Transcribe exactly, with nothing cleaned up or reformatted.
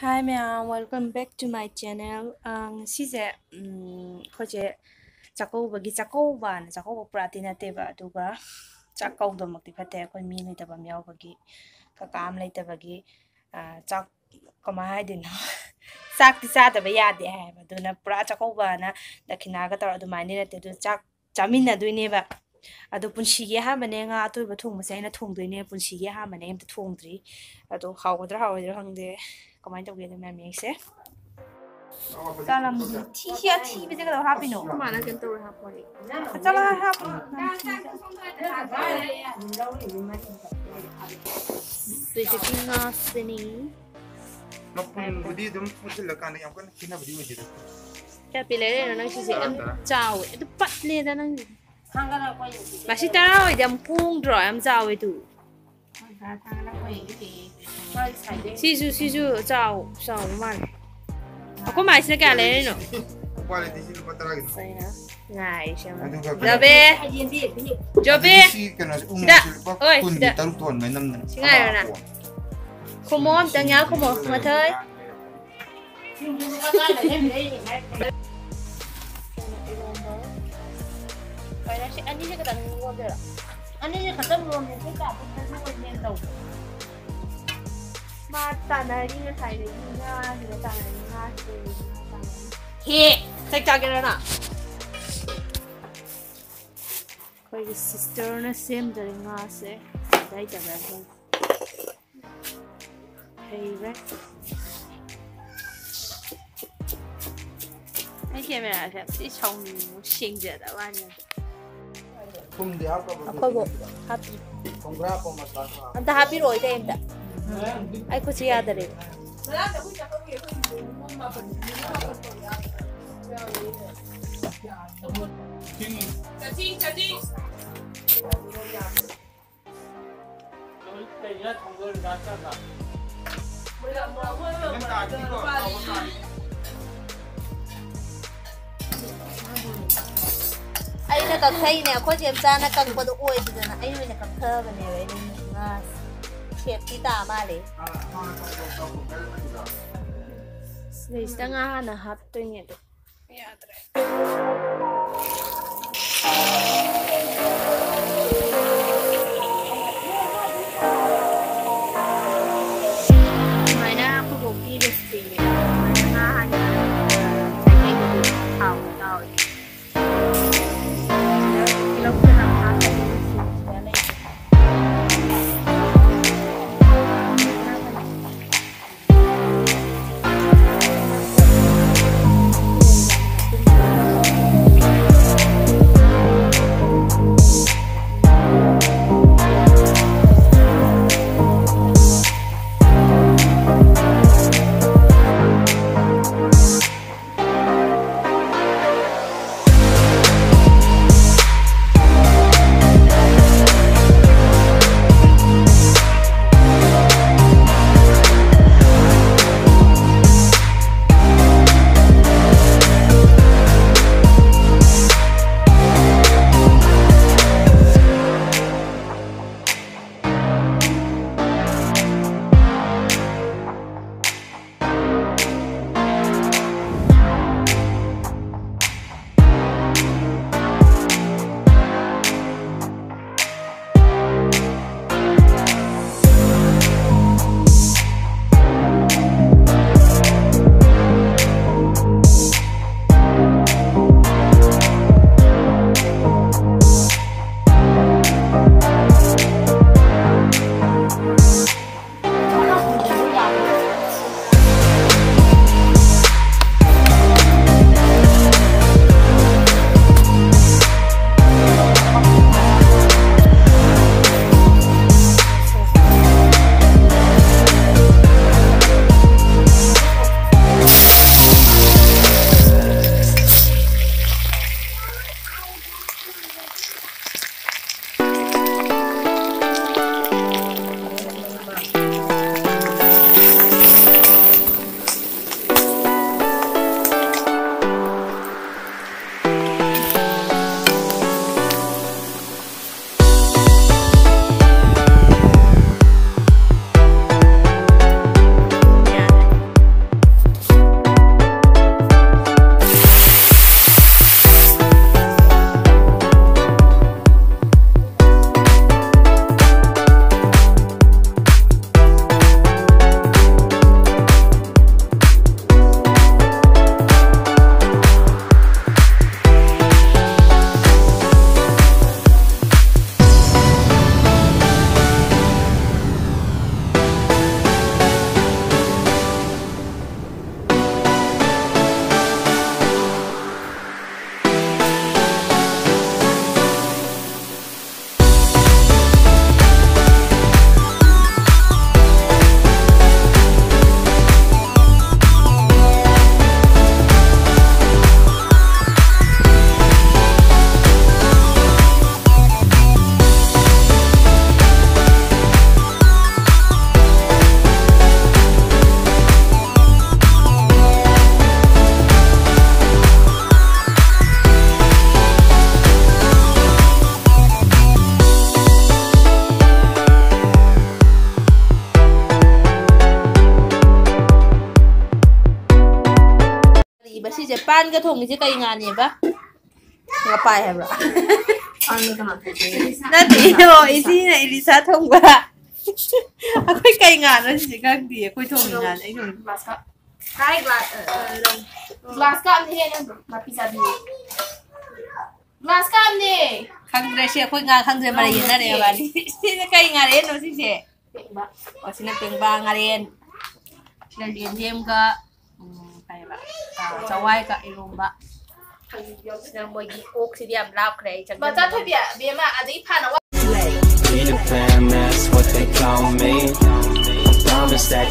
Hi ꯃꯌꯥꯝ, welcome back to my channel. ꯑ, ꯉꯁꯤꯁꯦ, ꯎꯝ, ꯑꯩꯈꯣꯏꯁꯦ ꯆꯥꯛꯀꯧꯕꯒꯤ, ꯆꯥꯛꯀꯧꯕꯅ, ꯆꯥꯛꯀꯧꯕ ꯄꯨꯔꯥꯗꯤ ꯅꯠꯇꯦꯕ, ꯑꯗꯨꯒ ꯆꯥꯛ ꯀꯧꯗꯃꯛꯇꯤ ꯐꯠꯇꯦ, ꯑꯩꯈꯣꯏ ꯃꯤ ꯂꯩꯇꯕ ꯑꯃ ꯌꯥꯎꯕꯒꯤ, ꯀꯀꯥ ꯑꯃ ꯂꯩꯇꯕꯒꯤ, ꯑ, ꯆꯥꯛ, ꯀꯃꯥꯏ ꯍꯥꯏꯗꯣꯏꯅꯣ? ꯆꯥꯛꯇꯤ ꯆꯥꯗꯕ ꯌꯥꯗꯦ ꯍꯥꯏꯌꯦꯕ, ꯑꯗꯨꯅ ꯄꯨꯔꯥ ꯆꯥꯛꯀꯧꯕꯅ ꯗꯈꯤꯅꯥꯒ ꯇꯧꯔ ꯑꯗꯨꯃꯥꯏꯅꯗꯤ ꯅꯠꯇꯦ, ꯑꯗꯨ ꯆꯥꯛ ꯆꯥꯃꯤꯟꯅꯗꯣꯏꯅꯦꯕ꯫ ꯑꯗꯣ ꯄꯨꯟꯁꯤꯒꯤ ꯑꯍꯥꯟꯕꯅꯦ ꯉꯥ ꯑꯇꯣꯏꯕ ꯊꯣꯡꯕꯁꯦ ꯑꯩꯅ ꯊꯣꯡꯗꯣꯏꯅꯦ, ꯄꯨꯟꯁꯤꯒꯤ ꯑꯍꯥꯟꯕꯅꯦ, ꯑꯝꯇ ꯊꯣꯡꯗ꯭ꯔꯤ꯫ ꯑꯗꯣ ꯍꯥꯎꯒꯗ꯭ꯔꯥ ꯍꯥꯎꯔꯣꯏꯗ꯭ꯔꯥ ꯈꯪꯗꯦ, ꯀꯃꯥꯏꯅ ꯇꯧꯒꯦꯗꯣ ꯃꯌꯥꯝ ꯌꯦꯡꯁꯦ꯫ ꯆꯥꯂꯝꯗꯤ ꯊꯤ-, ꯁꯤ ꯑꯊꯤꯕꯁꯦ ꯀꯩꯗꯧ ꯍꯥꯞꯄꯤꯅꯣ? ꯑꯩꯈꯣꯏ ꯃꯥꯅ ꯀꯩꯅꯣ ꯇꯧꯔꯦ ꯍꯥꯞꯄꯣꯔꯦ꯫ ꯆꯠꯂꯣ, ꯍꯥꯞꯄꯣ꯫ ꯁꯤꯗꯒꯤ ꯉꯥꯁꯤꯅꯤ꯫ ꯃꯄꯨꯝꯕꯨꯗꯤ ꯑꯗꯨꯝ ꯄꯨꯁꯤꯜꯂꯀꯥꯟꯗ ꯌꯥꯝ ꯀꯟꯅ ꯈꯦꯠꯅꯕꯗꯤ ꯑꯣꯏꯗꯦꯗ꯫ ꯀꯌꯥ ꯄꯤ ꯂꯩꯔꯛꯏꯅꯣ ꯅꯪ ꯁꯤꯁꯦ? ꯌꯥꯝ ꯆꯥꯎꯋꯦ꯫ ꯑꯗꯨ ꯄꯠꯂꯦꯗ ꯅꯪꯒꯤꯗꯤ꯫ ꯃꯁꯤ ꯇꯔꯥ ꯑꯣꯏꯗꯤ ꯌꯥꯝ ꯍꯣꯡꯗ꯭ꯔꯣ? ꯌꯥꯝ ꯆꯥꯎꯋꯦ ꯑꯗꯨ꯫ ꯁꯤꯁꯨ, ꯁꯤꯁꯨ ꯆꯥꯎ-, ꯆꯥꯎꯕ ꯃꯥꯜꯂꯦ꯫ ꯑꯩꯈꯣꯏ ꯃꯥꯏꯁꯤꯅ ꯀꯌꯥ ꯂꯩꯔꯤꯅꯣ? ꯎꯄꯥꯏ ꯂꯩꯇꯦ, ꯁꯤ ꯂꯨꯄꯥ ꯇꯔꯥꯒꯤꯅꯤ꯫ ꯉꯥꯏꯁꯦ꯫ ꯑꯗꯨꯒ ꯖꯣꯕꯦ! ꯖꯣꯕꯦ! ꯑꯗꯨꯗꯤ ꯁꯤ ꯀꯩꯅꯣꯁꯦ, ꯎ ꯁꯤꯗ! ꯃꯣꯔꯣꯛꯁꯦ ꯂꯨꯄꯥ ꯑꯣꯏ, ꯀꯨꯟꯒꯤ ꯁꯤꯗ꯫ ꯇꯔꯨꯛ ꯊꯣꯟꯕ ꯅꯝꯗꯅ꯫ ꯁꯤ ꯉꯥꯏꯔꯣꯅ꯫ ꯈꯨꯝꯃꯣ ꯑꯝꯇꯪ, ꯌꯥ ꯈꯨꯝꯃꯣ꯫ ꯃꯊꯣꯏ꯫ ꯀꯩꯅꯣ ꯁꯤ ꯑꯅꯤꯁꯦ ꯈꯛꯇꯪ ꯂꯣꯟꯗꯣꯏꯔꯣ? ꯑꯅꯤꯁꯦ ꯈꯛꯇꯪ ꯂꯣꯟꯕ, ꯁꯤ ꯀꯥꯞꯄ ꯈꯔꯁꯨ ꯑꯣꯏꯅꯦꯅ ꯇꯧꯕ꯫ ꯃꯥ ꯇꯥꯟꯅꯔꯤ ꯉꯁꯥꯏꯗꯒꯤ, ꯉꯥꯁꯤꯗ ꯇꯥꯟꯅꯔꯤ, ꯉꯥꯁꯤꯗ ꯉꯥ ꯇꯥꯟꯅꯔꯤ꯫ ꯍꯦ! ꯆꯥꯛ ꯆꯥꯒꯦꯔꯥ ꯅꯪ? ꯑꯩꯈꯣꯏꯒꯤ ꯁꯤꯁꯇꯔꯅ ꯁꯦꯝꯗꯣꯔꯤ ꯉꯥꯁꯦ꯫ ꯂꯩꯇꯕ꯭ꯔꯥ ꯈꯪꯗꯦ꯫ ꯍꯩꯔꯦ꯫ ꯑꯩ ꯀꯦꯃꯦꯔꯥꯁꯦ ꯌꯥꯝ ꯊꯤ ꯁꯥꯎꯅꯤꯡꯉꯦ, ꯁꯦꯡꯖꯗꯕ ꯋꯥꯅꯤ꯫ ꯊꯨꯝꯗꯤ ꯍꯥꯞꯈ꯭ꯔꯕꯣ? ꯑꯩꯈꯣꯏꯕꯨ ꯍꯥꯞꯇ꯭ꯔꯤ꯫ ꯊꯨꯝ ꯈꯔ ꯍꯥꯞꯄꯣ, ꯃꯁꯂꯥ ꯈꯔ ꯍꯥꯞꯄꯣ꯫ ꯑꯝꯇ ꯍꯥꯞꯄꯤꯔꯛꯑꯣ, ꯏꯇꯩ ꯑꯝꯇ꯫ ꯑꯩ ꯈꯨꯠꯁꯤ ꯌꯥꯗꯔꯦꯕ꯫ ꯑꯩꯅ ꯀꯛꯊꯩꯅꯦ, ꯑꯩꯈꯣꯏ ꯆꯦꯝꯆꯥꯅ ꯀꯛꯄꯗꯣ ꯑꯣꯏꯗꯗꯅ ꯑꯩꯅ ꯑꯣꯏꯅ ꯀꯛꯊꯕꯅꯦꯕ꯫ ꯑꯩꯅ ꯉꯥ ꯁꯦꯞꯇꯤ ꯇꯥ ꯃꯥꯜꯂꯦ꯫ ꯁꯤꯗꯩꯁꯤꯗ ꯉꯥ ꯍꯥꯟꯅ ꯍꯥꯞꯇꯣꯏꯅꯦ ꯑꯗꯣ꯫ ꯌꯥꯗ꯭ꯔꯦ꯫ ꯁꯨꯃꯥꯏꯅ ꯑꯩꯈꯣꯏ ꯕꯣꯛꯀꯤ recipeꯅꯦ꯫ ꯁꯨꯃꯥꯏꯅ ꯉꯥ ꯍꯥꯟꯅ ꯃꯩꯇꯩꯗꯗꯤ ꯊꯥꯎꯗ ꯇꯥꯎꯔꯦ꯫ ꯇꯤꯜꯍꯧ ꯆꯅꯝ ꯍꯥꯞꯄꯅꯤ꯫ ꯁꯤꯗ ꯂꯩꯁꯦ꯫ ꯁꯦ, ꯄꯥꯟꯒ ꯊꯣꯡꯉꯤꯁꯦ ꯀꯩ ꯉꯥꯅꯦꯕ? ꯉꯄꯥꯏ ꯍꯥꯏꯕ꯭ꯔꯥ? ꯑꯪꯅ ꯀꯅꯥ ꯊꯣꯡꯗꯣꯏꯅꯣ? ꯅꯠꯇꯦ, ꯏꯆꯦꯅ ꯏꯂꯤꯁꯥ ꯊꯣꯡꯕ꯫ ꯑꯩꯈꯣꯏ ꯀꯩ ꯉꯥꯅꯣ ꯁꯤꯁꯦ ꯈꯪꯗꯦ꯫ ꯑꯩꯈꯣꯏ ꯊꯣꯡꯉꯤ ꯉꯥꯅꯦ꯫ ꯑꯩ ꯊꯣꯡꯉꯤ꯫ ꯒ꯭ꯂꯥꯁ ꯀꯞ꯫ ꯀꯥꯏ ꯒ꯭ꯂꯥꯁ? ꯒ꯭ꯂꯥꯁ ꯀꯞꯅꯦꯍꯦ ꯅꯪꯗꯣ꯫ ꯅꯥꯄꯤ ꯆꯥꯕꯤ꯫ ꯒ꯭ꯂꯥꯁ ꯀꯞꯅꯦ꯫ ꯈꯪꯗ꯭ꯔꯦ ꯁꯤ, ꯑꯩꯈꯣꯏ ꯉꯥ ꯈꯪꯗ꯭ꯔꯦ꯫ ꯃꯔꯩ ꯌꯦꯠꯅꯔꯦ ꯃꯕꯥꯅꯤ꯫ ꯁꯤꯅ ꯀꯩ ꯉꯥꯔꯦꯟꯅꯣ ꯁꯤꯁꯦ? ꯄꯦꯡꯕ꯫ ꯑꯣ, ꯁꯤꯅ ꯄꯦꯡꯕ ꯉꯥꯔꯦꯟ꯫ ꯁꯤꯅ ꯌꯦꯟꯗꯦꯝꯒ, ꯎꯝ, ꯀꯩ ꯍꯥꯏꯕ? ꯑꯥ, ꯆꯋꯥꯏꯒ ꯏꯔꯣꯝꯕ꯫ ꯁꯤꯅ ꯃꯣꯏꯒꯤ ꯀꯣꯛꯁꯤꯗꯤ ꯌꯥꯝ ꯂꯥꯞꯈ꯭ꯔꯦ꯫ ꯑꯩ ꯆꯪꯖꯟꯕ ꯃꯆꯥ ꯊꯣꯏꯕꯤ, ꯕꯦꯝꯃ, ꯑꯗꯩ ꯐꯥꯅ ꯋꯥ- Peter Pan, that's what they call me. Promise that